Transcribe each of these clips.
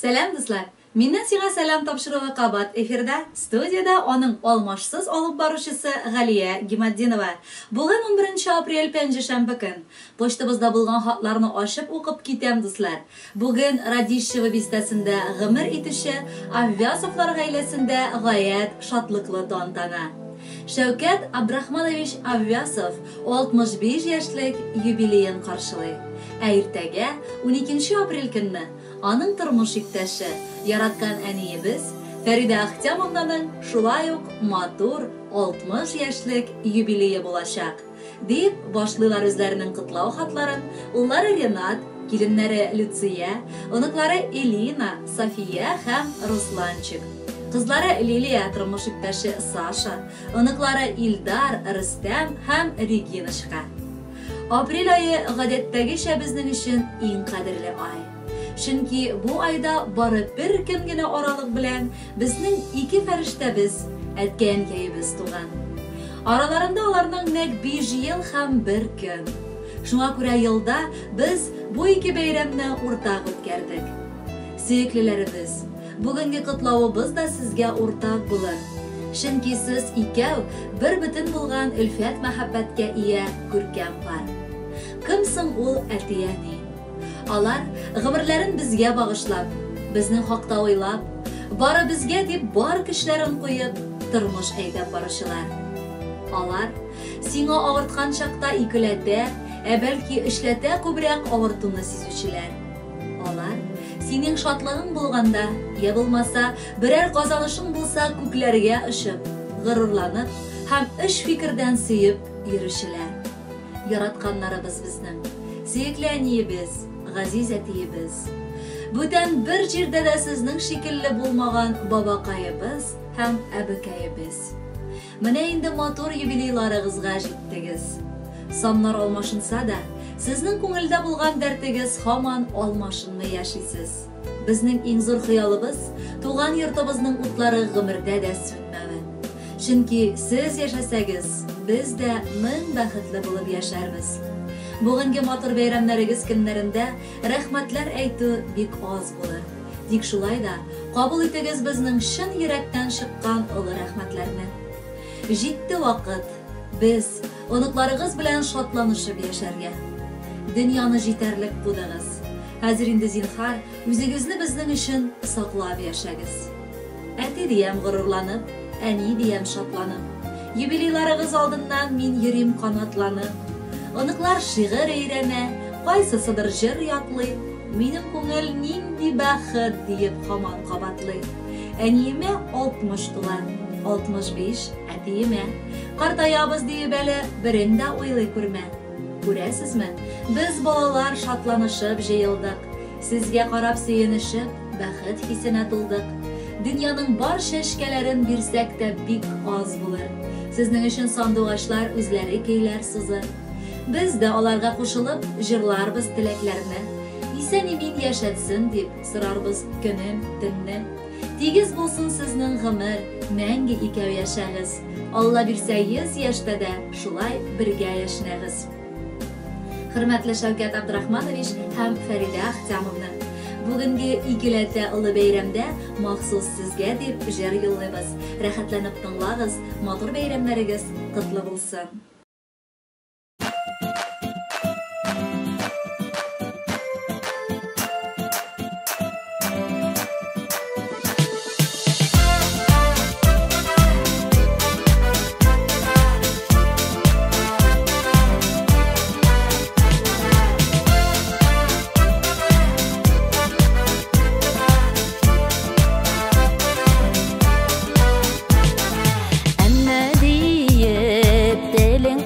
Сәлам, дуслар! Миннән сиңа сәлам тапшыруы кабат эфирда. Студиядә аның алмашсыз алып баручысы Галия Гиматдинова. Бүген 11 апрель пәнҗешәмбе көн. Почтабызда булган хатларны ачып укып китәм, дуслар. Бүген Радищево бистәсендә гомер итүче Аввясовлар гаиләсендә гаять шатлыклы тантана. Шәүкәт Абдрахманович Аввясов 65 яшьлек юбилеен каршылый. Ә иртәгә, 12 апрель көнне, аның тормыш иптәше, яраткан әниебез Фәридә Ахтямовнаның шулай ук матур 60 яшьлек юбилее булачак, дип башлыйлар үзләренең котлау хатларын уллары Ренат, киленнәре Люция, оныклары Элина, София һәм Русланчик. Кызлары Лилия, тормыш иптәше Саша, оныклары Илдар, Рөстәм һәм Региночка. Апрель ае гадәттәгечә безнең өчен иң кадерле ай. Чөнки бу айда бары бер көн генә аралык белән безнең ике фәрештәбез, әткәй-әнкәебез туган. Араларында аларның нәкъ 5 ел һәм бер көн. Шуңа күрә елда без бу ике бәйрәмне уртак үткәрдек. Сөеклеләребез, бүгенге котлавыбыз да сезгә уртак булыр. Чөнки сез икәү бер бөтен булган өлфәт мәхәббәткә ия күркәм пар. Кем соң ул әти-әни? Алар гомерләрен безгә багышлап, безнең хакта уйлап, бары безгә дип бар көчләрен куеп, тормыш әйдәп баручылар. Алар сиңа авырткан чакта икеләтә, ә бәлки өчләтә күбрәк авыртуны сизүчеләр. Алар синең шатлыгың булганда, я булмаса, берәр казанышың булса, күкләргә очып, горурланып һәм өч фикердән сөеп йөрүчеләр. Яратканнарыбыз безнең, сөекле әниебез, газиз әтиебез. Бүтән бер җирдә дә сезнең шикелле булмаган бабакаебыз һәм әбекәебез. Менә инде матур юбилейларыгызга җиттегез. Саннар алмашынса да, сезнең күңелдә булган дәртегез һаман алмашынмый яшисез. Безнең иң зур хыялыбыз туган йортыбызның утлары гомердә дә сүнмәве. Чөнки сез яшәсәгез, без дә мең бәхетле булып яшәрбез. Бүгенге матур бәйрәмнәрегез көннәрендә рәхмәтләр әйтү бик аз булыр. Тик шулай да кабул итегез безнең чын йөрәктән чыккан олы рәхмәтләрне. Җитте вакыт, без оныкларыгыз белән шатланышып яшәргә. Дөньяны җитәрлек кудыгыз. Хәзер инде зинһар, үзегезне безнең өчен саклап яшәгез. Әти диям горурланып, әни диям шатланып. Юбилейларыгыз алдыннан мин йөрим канатланып. Оныклар шигырь өйрәнә, кайсысыдыр җыр ятлый. Минем күңел нинди бәхет диеп һаман кабатлый. Әниемә 60 тула, 65 әтиемә. Картаябыз диеп әле берен дә уйлый күрмә. Күрәсезме, без балалар шатланышып җыелдык. Сезгә карап сөенешеп, бәхет хисенә тулдык. Дөньяның бар чәчкәләрен бирсәк тә бик аз булыр. Сезнең өчен сандугачлар үзләре көйләр сузыр. Без дә аларга кушылып җырларбыз теләкләрне. Исән-имин яшәтсен дип сорарбыз көнен, төнне. Тигез булсын сезнең гомер, мәңге икәү яшәгез. Алла бирсә 100 яшьтә дә шулай бергә яшнәгез. Хөрмәтле Шәүкәт Абдрахманович һәм Фәридә Ахтямовна, бүгенге икеләтә олы бәйрәмдә махсус сезгә дип җыр юллыйбыз. Рәхәтләнеп тыңлагыз, матур бәйрәмнәрегез котлы булсын. Әмма диеп телең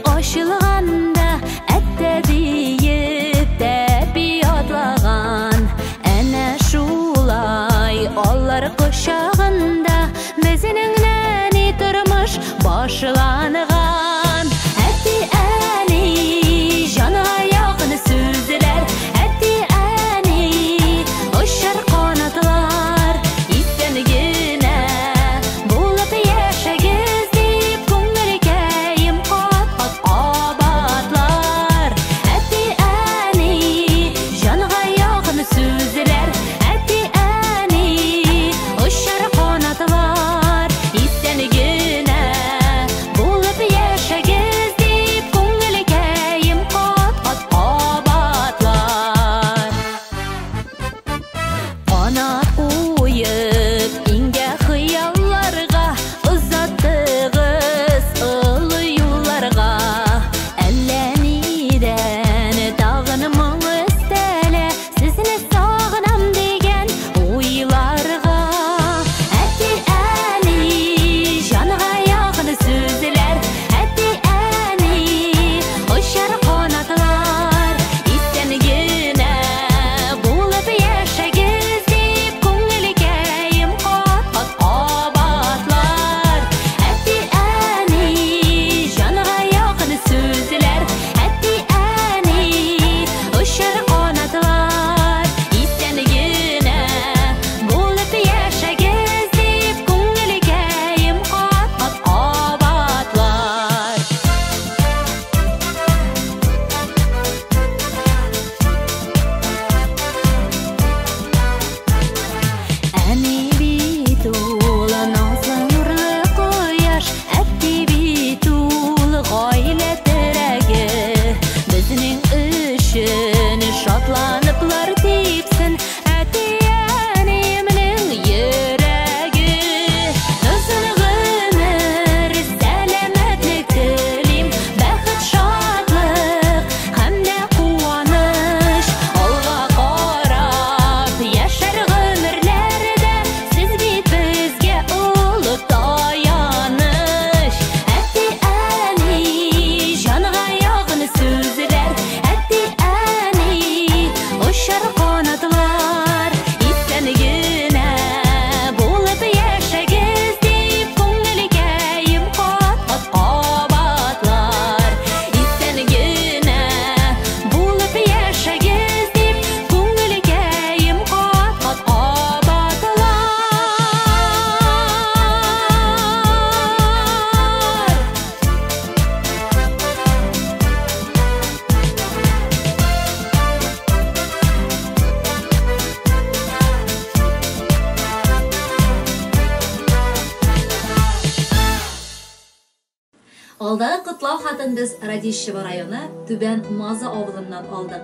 Котлау хатын без Радищево районы Түбән Маза авылыннан алдык.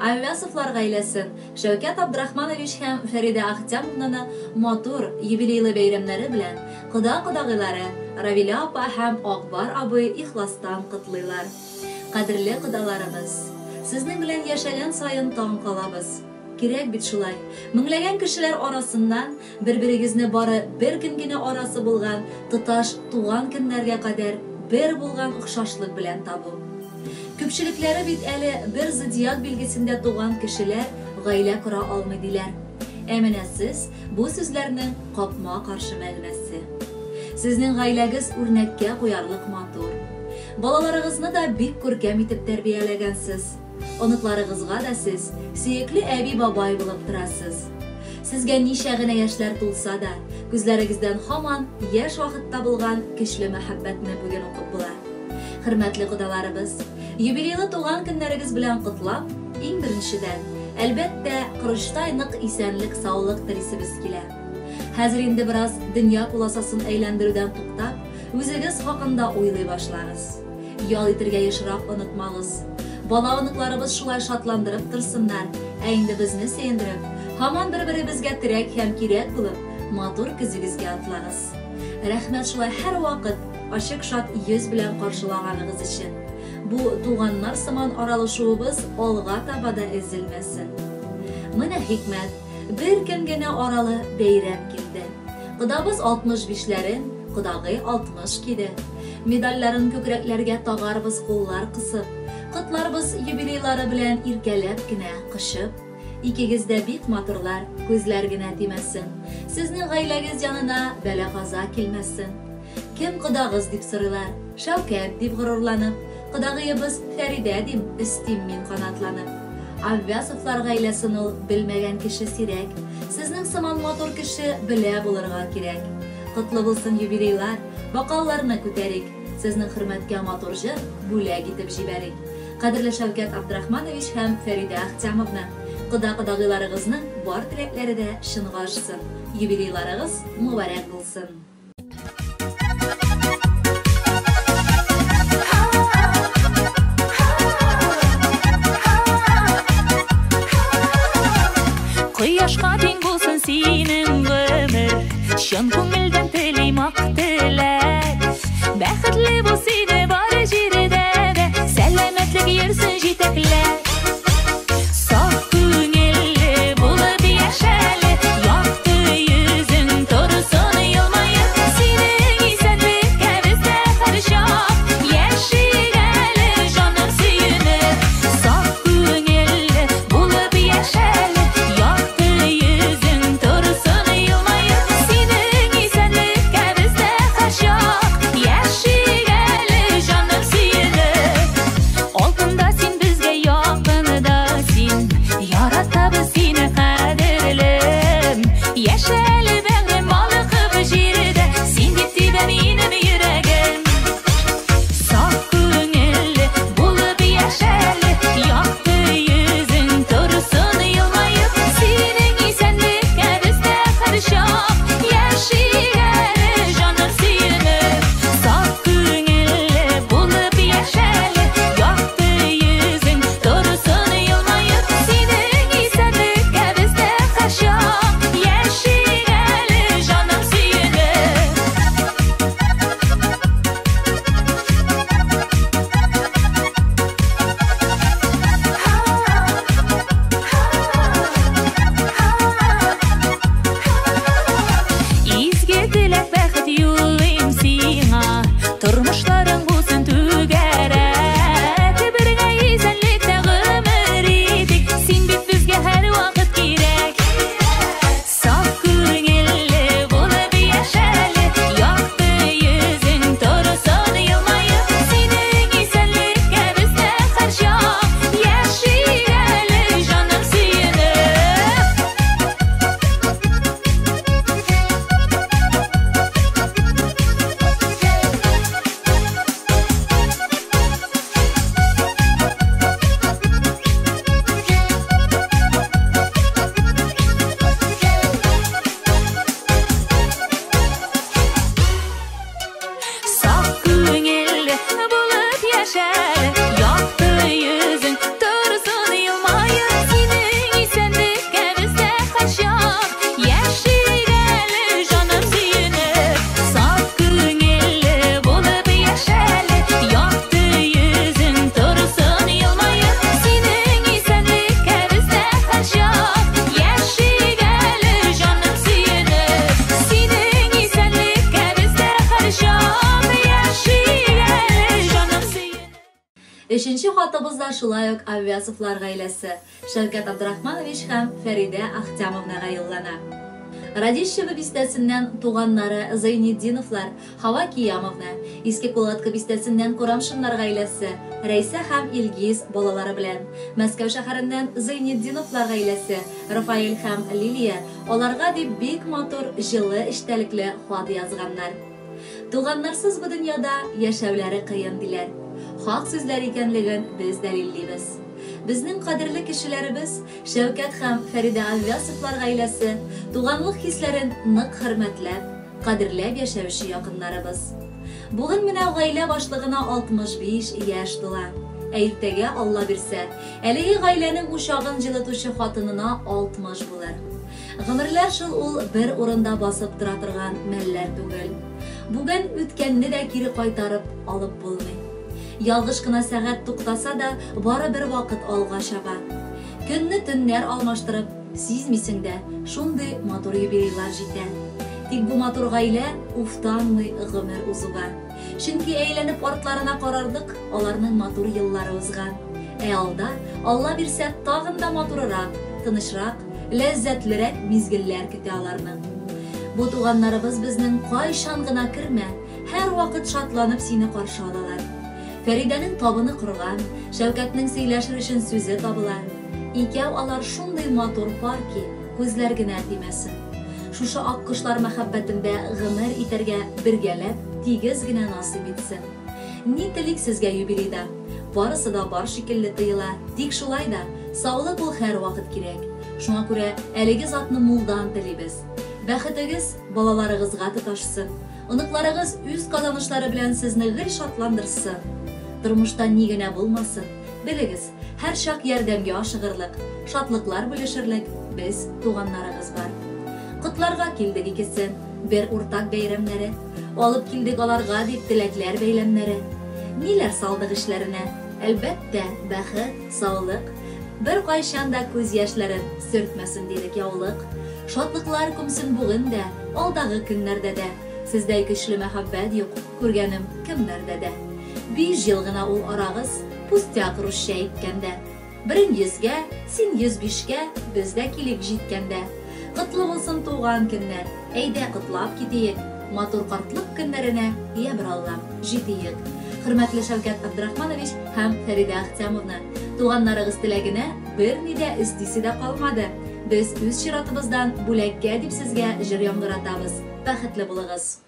Авясовлар гаиләсен, Шәүкәт Абдрахманович һәм Фәридә Ахтямовнаны матур, юбилейлы бәйрәмнәре белән кода-кодагыйлары Равилә апа һәм Акбар абый ихластан котлыйлар. Кадерле кодаларыбыз! Сезнең белән яшәгән саен таң калабыз. Кирәк бит шулай. Меңләгән кешеләр арасыннан бер-берегезне бары бер көн генә арасы булган тоташ туган көннәргә кадәр бер булган охшашлык белән табу. Күпчелекләре бит әле бер зодиак билгесендә туган кешеләр гаилә кора алмый диләр. Ә менә сез бу сүзләрнең капма-каршы мәгънәсе. Сезнең гаиләгез үрнәккә куярлык матур. Балаларыгызны да бик күркәм итеп тәрбияләгәнсез. Оныкларыгызга да сез сөекле әби-бабай булып торасыз. Сезгә ничә генә яшьләр тулса да, күзләрегездән һаман яшь вакытта булган көчле мәхәббәтне бүген укып була. Хөрмәтле кодаларыбыз, юбилейлы туган көннәрегез белән котлап, иң беренчедән, әлбәттә, корычтай нык исәнлек-саулык телисебез килә. Хәзер инде бераз дөнья куласасын әйләндерүдән туктап, үзегез хакында уйлый башлагыз. Ял итергә ешрак онытмагыз. Бала-оныкларыбыз шулай шатландырып торсыннар, ә инде безне сөендереп, һаман бер-беребезгә терәк һәм кирәк булып, матур көзегезгә атлагыз. Рәхмәт шулай һәрвакыт ачык шат йөз белән каршылаганыгыз өчен. Бу туганнар сыман аралашуыбыз алга таба да өзелмәсен. Менә хикмәт, бер көн генә аралы бәйрәм килде. Кодабыз 65-ләрен, кодагый 60 киде. Медальләрен күкрәкләргә тагарбыз куллар кысып, котларбыз юбилейлары белән иркәләп кенә кочып. Икегез дә бик матурлар, күзләр генә тимәсен. Сезнең гаиләгез янына бәла-каза килмәсен. Кем кодагыз дип сорыйлар, Шәүкәт дип горурланып, кодагыебыз Фәридә дим, өстим мин канатланып. Аввясовлар гаиләсен ул белмәгән кеше сирәк. Сезнең сыман матур кеше белә булырга кирәк. Котлы булсын юбилейлар, бокалларны күтәрик, сезнең хөрмәткә матур җыр бүләк итеп җибәрик. Кадерле Шәүкәт Абдрахманович һәм Фәридә Ахтямовна, кода-кодагыйларыгызның бар теләкләре дә чынга ашсын, юбилейларыгыз мөбарәк булсын! Кояшка тиң булсын синең гомер, чын күңелдән телим ак теләк. Бәхетле бул сине бар җирдә дә, сәламәтлек йөрсен җитәкләп. Саф күңелле булып яшәле, якты йөзең торсын елмаеп. Синең исәнлеккә без дә һәрчак яшик әле, җаным сөенеп. Саф күңелле булып яшәле, якты йөзең яшәле, якты йөзең торсын елмаеп. Синең исәнлеккә бездә һәрчак яшик әле, җаным сөенеп. Саф күңелле булып яшәле, якты йөзең торсын елмаеп. Синең исәнлеккә бездә һәрчак яшик әле, җаным сөенеп. Синең исәнлеккә бездә һәрчак яшик әле, җаным сөенеп. Өченче хатыбызда шулай ук Авясовлар гаиләсе Шәүкәт Абдрахманович һәм Фәридә Ахтямовнага юллана. Радищево бистәсеннән туганнары Зайнетдиновлар, Хава Киямовна, Иске Кулатка бистәсеннән Курамшиннар гаиләсе, Рәйсә һәм Илгиз балалары белән, Мәскәү шәһәреннән Зайнетдиновлар гаиләсе, Рафаэль һәм Лилия аларга дип бик матур, җылы эчтәлекле хат язганнар. Туганнарсыз бу дөньяда яшәүләре кыен диләр. Хак сүзләр икәнлеген без дәлиллибез. Безнең кадерле кешеләребез Шәүкәт һәм Фәридә Авясовлар гаиләсе туганлык хисләрен нык хөрмәтләп, кадерләп яшәүче якыннарыбыз. Бүген менә гаилә башлыгына 65 яшь тула. Ә иртәгә Алла бирсә, әлеге гаиләнең учагын җылытучы хатынына 60 булыр. Гомерләр шул ул бер урында басып тора торган мәлләр түгел. Бүген үткәнне дә кире кайтарып алып булмый. Ялгыш кына сәгать туктаса да, бары бер вакыт алга чаба. Көнне төннәр алмаштырып, сизмисең дә, шундый матур юбилейлар җитә. Тик бу матур гаилә уфтанмый гомер узуга. Чөнки әйләнеп артларына карарлык, аларның матур еллары узган. Ә алда, Алла бирсә, тагын да матурырак, тынычрак, ләззәтлерәк мизгелләр көтә аларны. Бу туганнарыбыз безнең кайчан гына кермә, һәр вакыт шатланып сине каршы алалар. Фәридәнең табыны корган, Шәүкәтнең сөйләшер өчен сүзе табыла. Икәү алар шундый матур пар ки, күзләр генә тимәсен. Шушы ак кошлар мәхәббәтендә гомер итәргә бергәләп тигез генә насыйп итсен. Ни телик сезгә юбилейда? Барысы да бар шикелле тоела, тик шулай да саулык ул һәр вакыт кирәк. Шуңа күрә әлеге затны мулдан телибез. Бәхетегез балаларыгызга тоташсын. Оныкларыгыз үз казанышлары белән сезне гел шатландырсын. Тормышта ни генә булмасын, белегез, һәр чак ярдәмгә ашыгырлык, шатлыклар бүлешерлек без туганнарыгыз бар. Котларга килдек икесен, бер уртак бәйрәмнәре, алып килдек аларга дип теләкләр бәйләмнәре. Ниләр салдык эшләренә? Әлбәттә, бәхет, саулык. Бер кайчан да күз яшьләрен сөртмәсен дидек яулык. Шатлыклар күмсен бүген дә, алдагы көннәрдә дә. Сездәй көчле мәхәббәт юк, күргәнем кемнәрдә дә. 5 ел гына ул арагыз, пустяк русча әйткәндә. Берең 100гә, син 105кә, без дә килеп җиткәндә. Котлы булсын туган көннәр, әйдә котлап китиек. Матур картлык көннәренә, я бер Аллам, җитиек. Хөрмәтле Шәүкәт Абдрахманович һәм Фәридә Ахтямовна, туганнарыгыз теләгенә берни дә өстисе дә калмады. Без үз чиратыбыздан бүләккә дип сезгә җыр яңгыратабыз. Бәхетле булыгыз.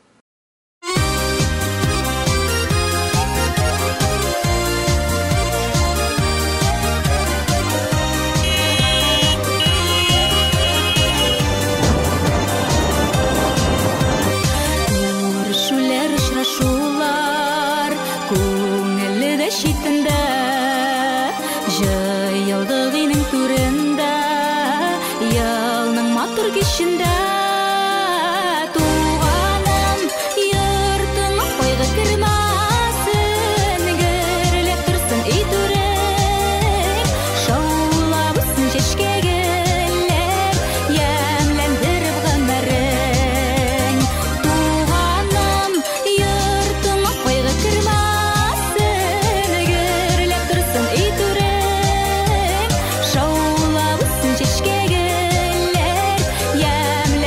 Күрешүләр, очрашулар күңелле дә читендә, җыелдык өйнең түрендә, елның матур кичендә. Туганым, йортыңа кайгы кермәсен, гөрләп торсын өй түрең, шаулап үссен чәчкә гөлләр, ямьләндереп гомерең. Туганым, йортыңа кайгы кермәсен, гөрләп торсын өй түрең, шаулап үссен чәчкә гөлләр, ямьләндереп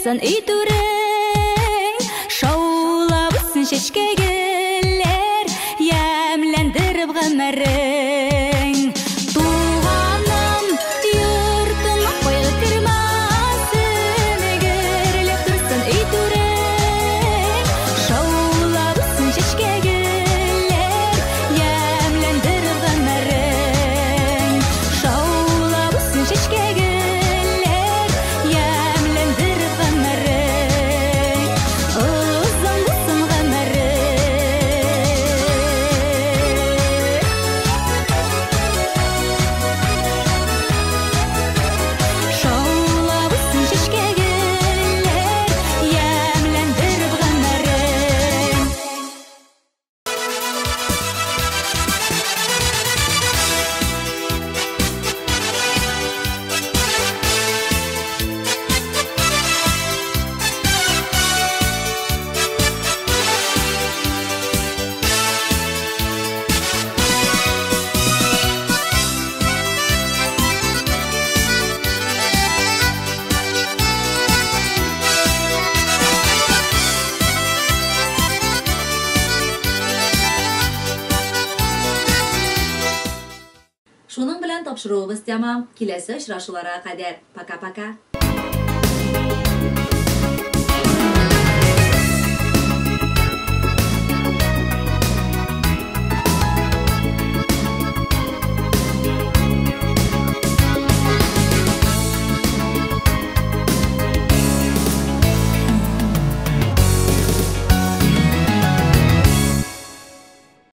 торсын өй түрең, Шаулап үссен чәчкә гөлләр, Ямьләндереп гомерең. Туганым, йортыңа кайгы кермәсен, Гөрләп торсын өй түрең, Шаулап үссен чәчкә гөлләр, Ямьләндереп гомерең. Шаулап үссен чәчкә гөлләр, Ямьләндереп гомерең. Озын булсын гомерең. Шаулап үссен чәчкә гөлләр, Ямьләндереп гомерең. Шуның белән тапшыруыбыз тәмам. Киләсе очрашуларга кадәр. Пока-пока.